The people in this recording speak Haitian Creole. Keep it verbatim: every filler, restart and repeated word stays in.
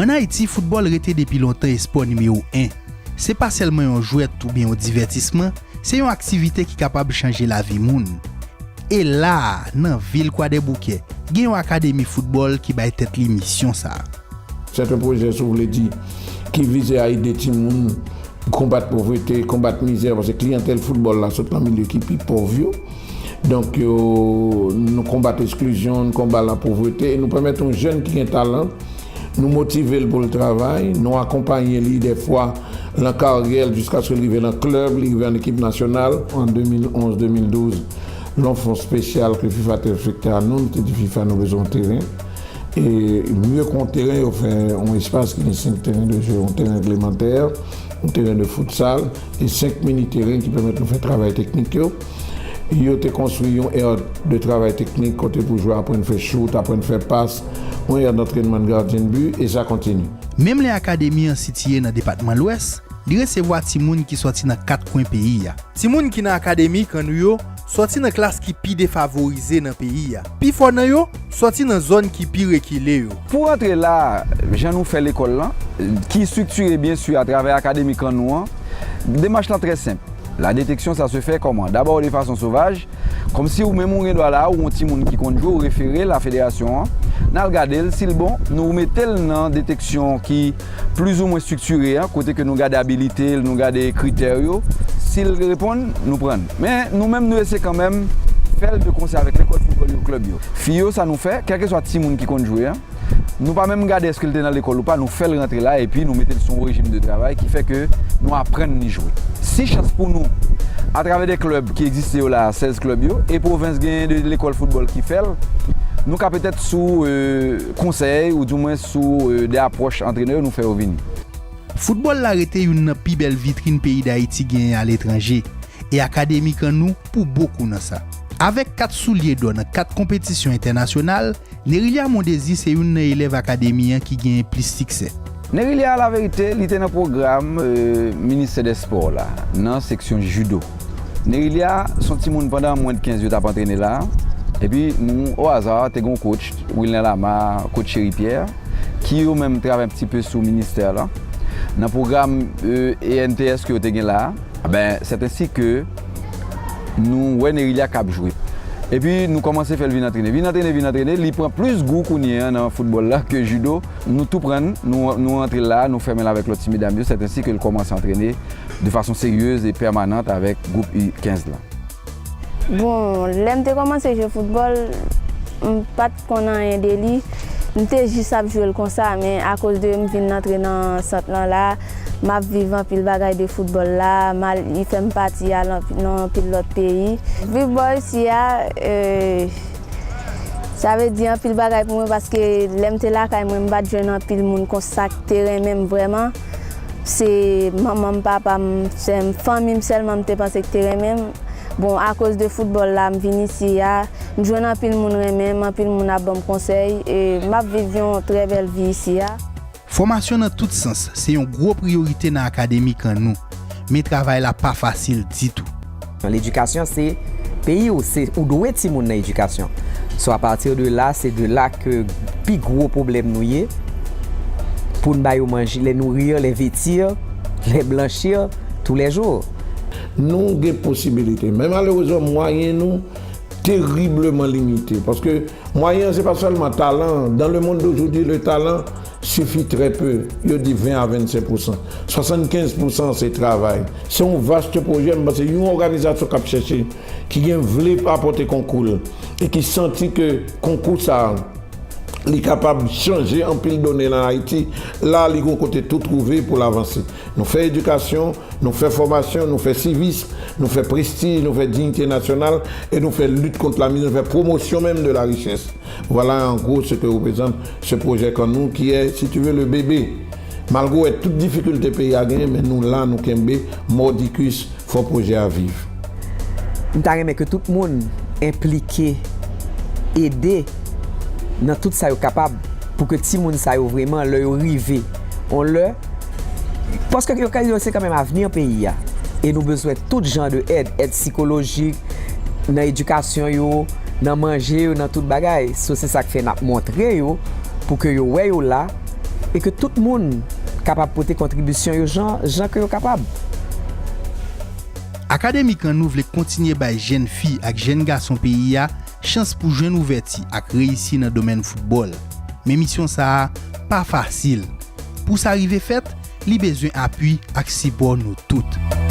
Ann Ayiti, foutbòl rete depi lontan espò nimewo en. Se pa sèlman yon jwèt oubyen yon divètisman, se yon aktivite ki kapab chanje lavi moun. E la a, nan vil Kwadèboukè, gen yon akademi foutbòl ki bay tèt li misyon sa a. C'est un projet, si vous voulez dire, qui vise à aider timoun konbat povrete, konbat mizè, paske kliyantèl foutbòl la sot nan milye ki pi pòv yo. Donk, yo, nou konbat eksklizyon, nou konbat lapovrete, e nou pèmèt yon jèn ki gen talan, nou motive l pou l travay, nou akonpaye li dèfwa lan karyè l jiskaske l rive lan klèb, li rive an ekip nasyonal. An de mil onz, de mil douz, lan fon espesyal ke fifa te reflekte a nou, nou te di fifa nou bezwen yon teren. E mye ke yon teren, yo fè yon espas ki gen senk teren de je, yon teren reglemantè, yon teren de futsal e senk mini teren ki pèmèt nou fè travay teknik yo. Yo te konstwi yon aire de travay teknik kote pou jwè aprann fè chout, aprann fè pas, yon aire d'entraînement de gardien de but, e sa kontinye. Menm lè akademi an sitiye nan depatman Lwès, li resevwa timoun ki sòti nan kat kwen peyi a. Timoun ki nan akademi Kannou yo sòti nan klas ki pi defavorize nan peyi a. Pifò nan yo sòti nan zòn ki pi rekile yo. Pou rantre la, jan nou fè lekòl lan, ki estriktire byen si atravè akademi Kannou an, demach lan trè senp. La détection, ça se fait comment? D'abord de façon sauvage, kòmsi ou menm ou gen dwa la, ou yon timoun ki konn jwe, ou refere l a federasyon an, n al gade l, si l bon, nou mete l nan deteksyon ki plizoumwen estriktire an, kote ke nou gade abilite l, nou gade kritè yo. Si l reponn, nou pran l. Men nou menm, nou eseye kanmenm fè l de konsè avèk lekòl foutbòl yo, klèb yo. Fi yo, sa nou fè, kèlkeswa timoun ki konn jwe an, nou pa menm gade èske l te nan lekòl ou pa, nou fè l rantre la, epi nou mete l sou yon rejim de travay ki fè ke nou aprann li jwe. Si chans pou nou, atravè de klèb ki egziste yo la, sèz klèb yo, e pwovens genyen de lekòl foutbòl ki fè l, nou ka petèt sou, e, konsèy, oudimwen sou, e, de apwòch antrenè yo, nou fè yo vini. Foutbòl la rete youn nan pi bèl vitrin peyi Dayiti genyen aletranje, e akademi Kannou pou bokou nan sa. Avèk kat soulye dò nan kat konpetisyon entènasyonal, Nerilia Mondésir se youn nan elèv akademi an ki genyen plis siksè. Nerilia, alaverite, li te nan pwogram, e, ministè dè spò la, nan seksyon judo. Nerilia se yon timoun pandan mwens de kenz yo t ap antrene la, epi nou, o aza, te gen yon coach, Wilner Lama, coach Chery Pierre, ki yo menm travay yon ti pe sou ministè la, nan pwogram, e, E N T S ke yo te gen la a. Ben, c'est ainsi que nou wè Nerilia k ap jwe. Epi nou kòmanse fè l vin antrene. Vin antrene, vin antrene, li pran plis gou kounye a nan foutbòl la ke judo. Nou tou pran l, nou, nou antre l la, nou fèmen l avèk lòt ti medam yo, c'est ainsi que l kòmanse antrene de fason seryez e pèmanant avèk gwoup U kenz la. Bon, lè m te kòmanse jwe foutbòl, m pa t konn anyen de li. M te jis ap jwe l konsa, men akoz de m vin antre nan sant lan la, m ap viv anpil bagay de foutbòl la, m al, li fè m pati al anpi-, nan anpil lòt peyi. Viv bò isi a, e, sa vle di anpil bagay pou mwen, paske lè m te lakay mwen, m pa t jwenn anpil moun konsa k te renmen m vrèman. Se manman m, papa m, sè m, fanmi m sèlman m te panse ki te renmen m. Bon, akoz de foutbòl la, m vin isi a, m jwenn anpil moun renmen m, anpil moun ap ban m konsèy, e m ap viv yon trè bèl vi isi a. Fòmasyon nan tout sans se yon gwo priyorite nan akademi Kannou, men travay la pa fasil ditou. Ledikasyon se peyi w, se ou dwe timoun nan edikasyon. So, apati de la, se de la ke pi gwo pwoblèm nou ye, pou n ba yo manje, les nourrir, les vêtir, les blanchir tous les jours. Nou gen posibilite, men malerezman, mwayen nou teribleman limite. Paske mwayen an, se pa sèlman talan. Dans le monde d'aujourd'hui, le talent suffit très peu. Yo di ven a vennsenk pousan. Swasannkenz pousan se travay. Se yon vaste pwojè, m panse yon òganizasyon k ap chèche, ki gen vle apòte konkou l, e ki santi ke konkou sa a, li kapab chanje anpil done nan Ayiti, la, li gon kote tou twouve pou l avanse. Nou fè edikasyon, nou fè fòmasyon, nou fè sivism, nou fè prestij, nou fè diyite nasyonal, e nou fè lit kont lamize, nou fè pwomosyon menm de la richès. Voilà en gros ce que représente ce projet Kannou, qui est, si tu veux, le bébé. Malgre tout difikilte peyi a genyen, men nou la, nou kenbe, mordicus, fò pwojè a viv. M ta renmen ke tout moun enplike, ede nan tout sa yo kapab pou ke timoun sa yo vrèman, lè yo rive, on lè, paske yo, yo se kanmenm avni peyi a. E nou bezwen tout jan de èd, èd sikolojik, nan edikasyon yo, nan manje yo, nan tout bagay. So, se sa k fè n ap montre yo, pou ke yo wè yo la, e ke tout moun kapab pote kontribisyon yo jan, jan ke yo kapab. Akademi Kan Nou vle kontinye bay jèn fi ak jèn gason peyi a chans pou jwenn ouvèti ak reyisi nan domèn foutbòl. Men misyon sa a pa fasil. Pou sa rive fèt, li bezwen apui ak sipò nou tout.